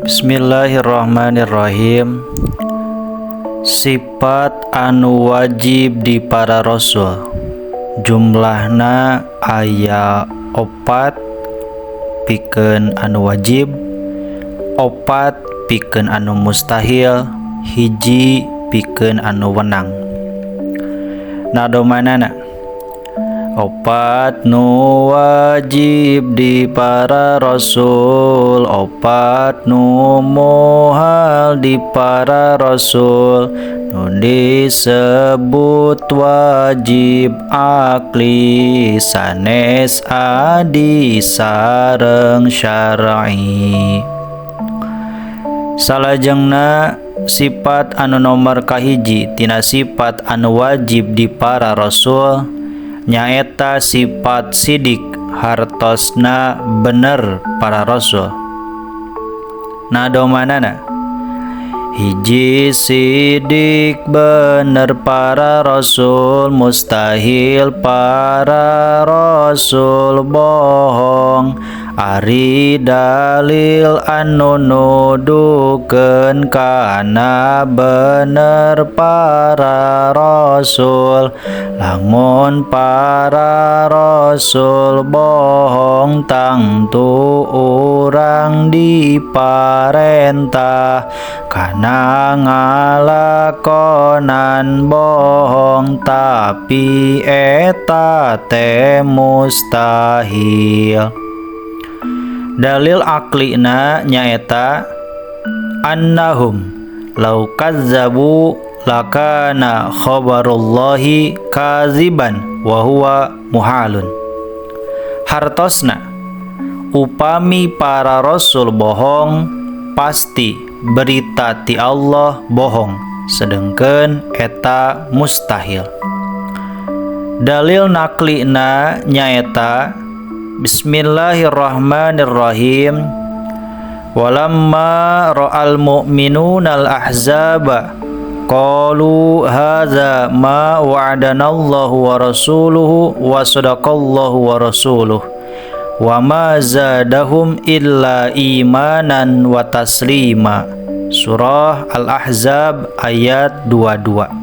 Bismillahirrahmanirrahim. Sifat anu wajib di para rasul jumlahna aya 4 pikeun anu wajib, 4 pikeun anu mustahil, 1 pikeun anu wenang. Nadomanana 4 nu wajib di para rasul, 4 nu muhal di para rasul, nu disebut wajib akli sanes adi sareng syar'i. Salajengna sifat anu nomor kahiji tina sifat anu wajib di para rasul nyaeta sifat sidik, hartosna bener para rasul. Nadomanana 1 sidik bener para rasul, mustahil para rasul bohong. Ari dalil anu nuduhkeun kana bener para rasul, lamun para rasul bohong tangtu urang diparentah kana ngalakonan bohong, tapi eta teh mustahil. Dalil aklina nyaeta annahum law kazzabu lakana khabarullahi kaziban wa huwa muhalun. Hartosna upami para rasul bohong, pasti berita ti Allah bohong, sedengkeun eta mustahil. Dalil naklina nyaeta Bismillahirrahmanirrahim. Walamma ra'al mu'minuna al-ahzaba qalu hadza ma wa'adanallahu wa rasuluhu wa sadaqallahu wa rasuluhu wa ma zadahum illa imanan wa taslima. Surah Al-Ahzab ayat 22.